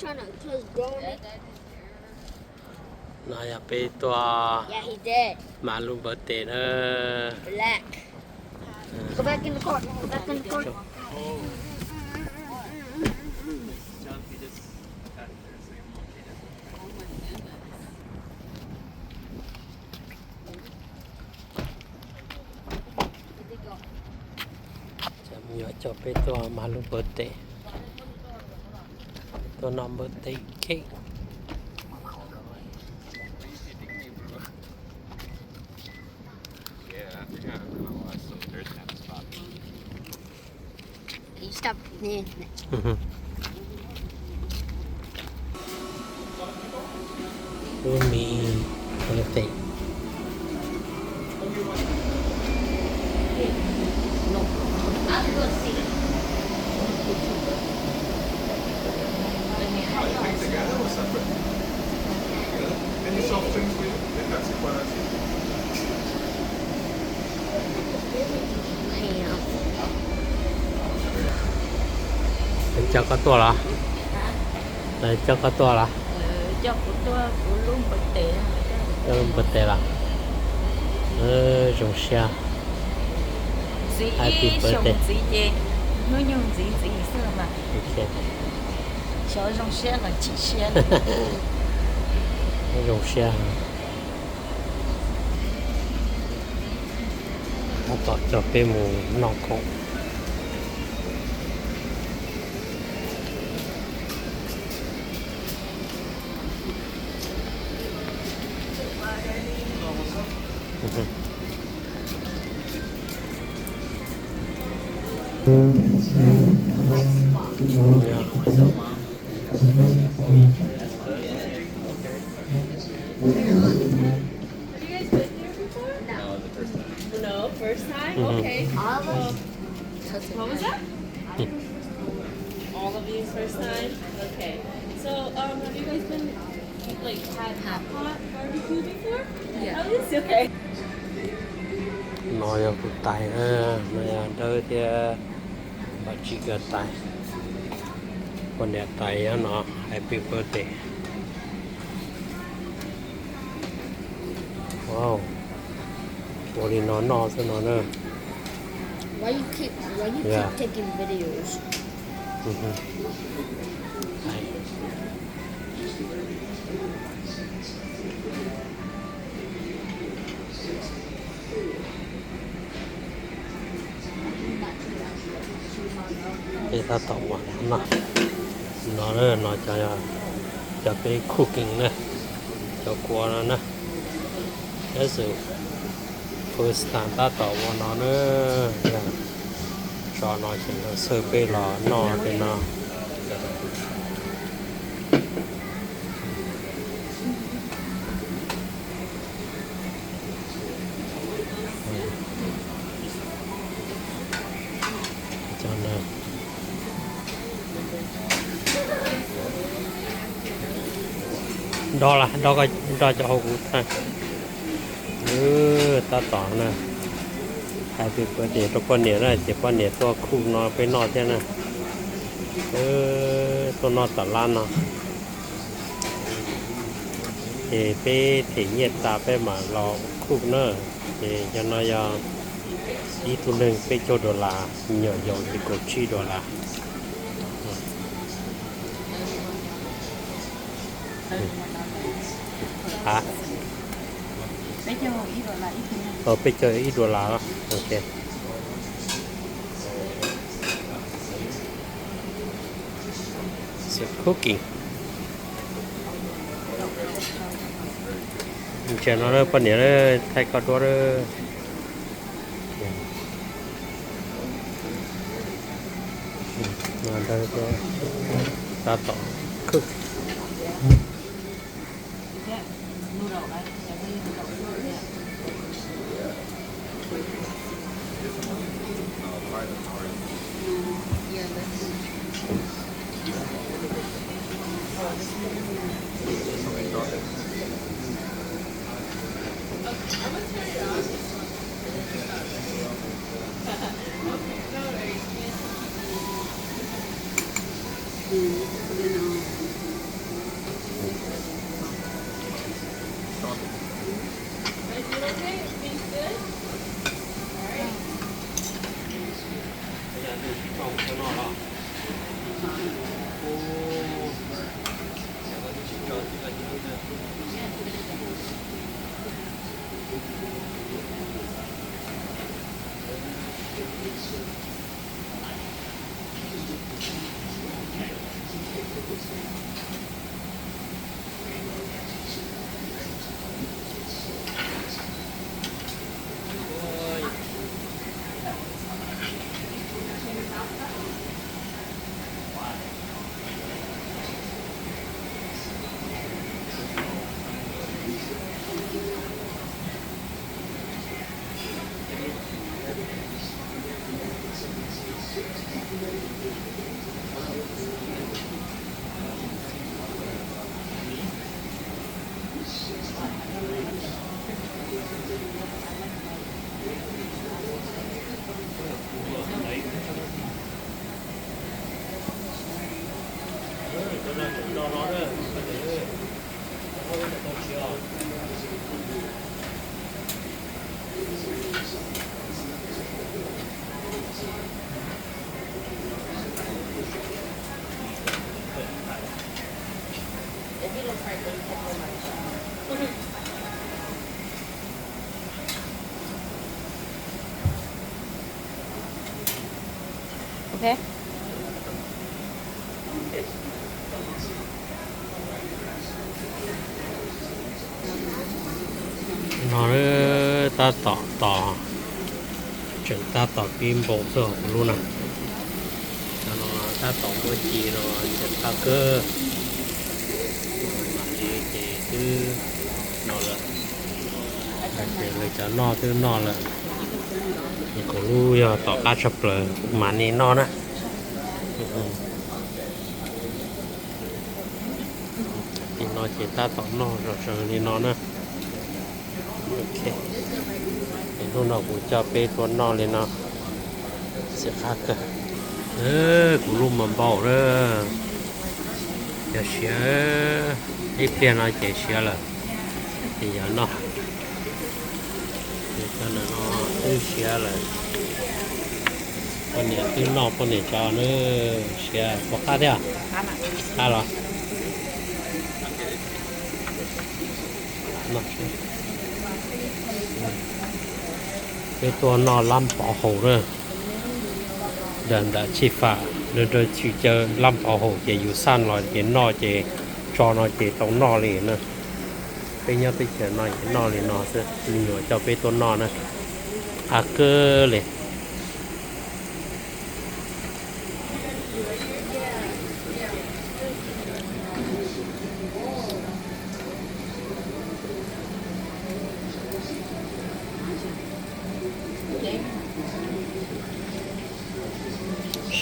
No yog peb tuaj mas lub birthday na. Cov me nyuam coj peb tuaj mas lub birthday, tuaj noj birthday cake. Can you stop? Umi, birthday. Any soft drinks for you? They've got Sprite. Lawv coj koj tuaj los? Lawv coj koj tuaj los? Coj kuv tuaj kuv lub npawg tes. Lub npawg tes los? Zoo siab. Ntxiv ib xyoos ntxiv ces hnub nyoog ntxiv ntxiv xwb mas. Xyov zoo siab los chim siab. Zoo siab. Tab tom coj peb mus noj khoom. Have you guys been here before? No, the first time. No, first time? Mhm. Okay. All of us. What was that? All of you first time? Okay. So, um, have you guys been, like, had hot pot barbecue before? Yeah. At least? Okay. No yog kuv tais na, no yog Dawb thiab Paj Tsib nkawd tais. Poj niam tais nyob no, happy birthday. Wow, ua li no noj xwb no na. Why you keep, why you keep taking videos? Peb tab tom ua no, no, no cov, cov peb cooking na, cov kua no na. Tab sis first time tab tom ua no na, tso no ces lawv xawb peb los noj tej no. Dob, dob cov hauv kuv tag. Tab tom na, hais tias poj niam rau poj niam na, ces poj niam tuaj cook no peb noj thiab na. Tuaj noj tom lab no. Ces peb them nyiaj tas peb mam los cook na. Ces cov no yog ib tug neeg peb caug dollar, me nyuam yaus ces kaum tsib dollar. Peb caug ib dollar los? Ok. Cooking. Ntsia no poj niam, thaij koj duab. Tab tom cook. Ok. No tab tom tos, tseem tab tom pib npau xwb hauv kuv lub na. Cov no tab tom muab ci no ntxim qab kawg. Mam li ces twb no lawm. Ces lawv cov noj twb noj lawm. Ces kuv lub yog tom qab tshaj plaws kuv mam li noj na. Tim no ces tab tom noj zoo zoo li no na. Ok, ces hnub no kuv coj peb tuaj noj li no, ntxim qab kawg. Kuv lub mas npau na, yog siav ib pliag no ces siav lawm, ces yog noj. Ces cov no twb siav lawm. Poj niam twb noj, poj niam tso na, siav puas qab thiab? Qab los? Peb tuaj noj lab pov haum na. Ntawm ntawm Chij Fam, nrog Chij Caw lab pov haum ces yus xaj los ces noj ces tso no ces tau noj li na. Peb nyob teb chaws no ces noj li no xwb, me nyuam coj peb tuaj noj na. Qab kawg li.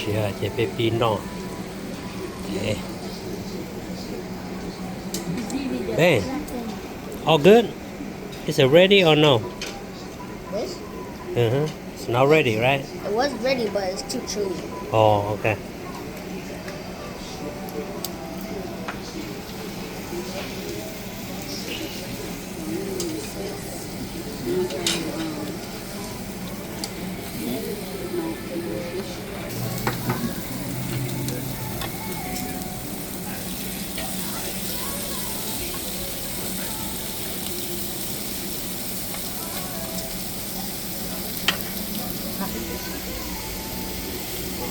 Siav ces peb pib noj. Hey, all good? Is it ready or no? This? Uh-huh. It's not ready, right? It was ready, but it's too chewy. Oh, okay.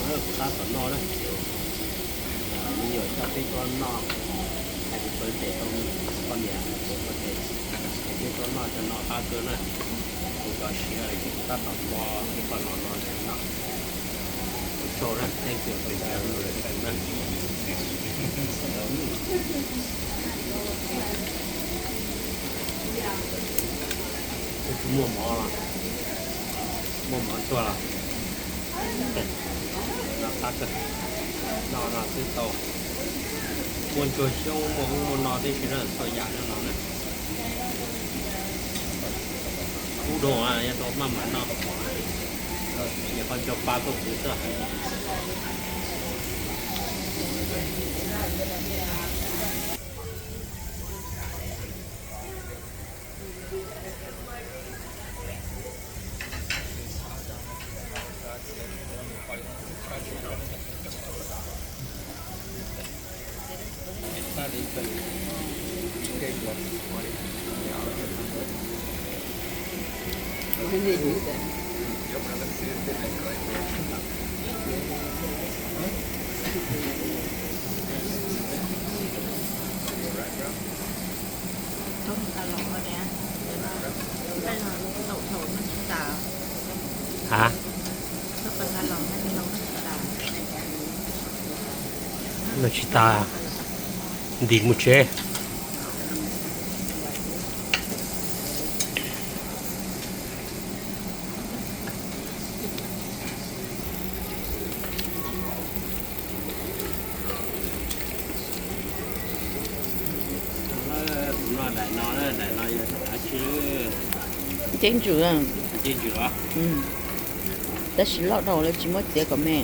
Kuv tab tom noj na, me nyuam coj peb tuaj noj, happy birthday rau poj niam, happy birthday, es peb tuaj noj cov no qab kawg na. Kuv cov siav lawm ces kuv tab tom npo ib qho no no tseem noj. Ua tsaug na, thank you for the request na. Twb tsis muaj mov los, muaj mov tuaj los. No qab kawg, no no twb tau. Muaj ntsuag xyoob, muaj ub muaj no tib si na, txhua yam nyob no na. Ub doog yog tau maj mam noj, nyuam qhuav nco pa tuaj kuv xwb. Hab? Noj tsis tas, ntim mus tsev. Nceb ntsws, tab sis loj dhau lawv tsis muab txiav kom me.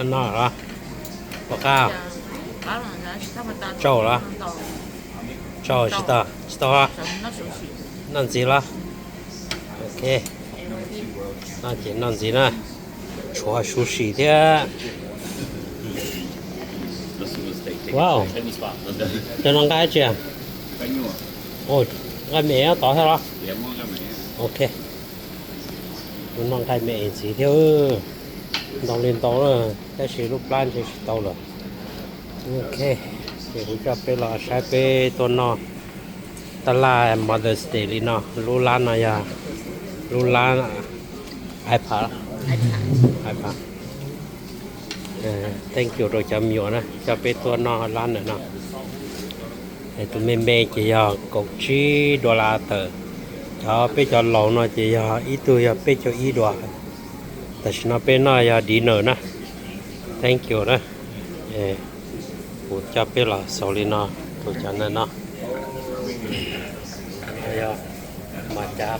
No los, pom qab, tsau los, tsau tsis tau, tsis tau, noj ntxiv los. Ok, no ces noj ntxiv na, tshuav sushi thiab. Wow, cov no nqaij tsi? Nqaij me tod thiab los? Ok, noj nqaij me ntxiv thiab. Ntau li ntau, tab sis lub plab ntshe tsis tau lawm. Ok, ces kuv coj peb los saib peb tuaj noj taj laj Mother's Day li no. Lub lab no yog lub lab iPad, iPad. Thank you rau cov me nyuam na coj peb tuaj noj lab ntawm no. Tus me me ces yog kaum tsib dollar tawm, cov peb cov laus no ces yog ib tug yog peb caug ib dollar. Tam sim no peb noj yog dinner na. Thank you na. Kuv coj peb los xaus li no, tus cov ntawm no yog mas cav.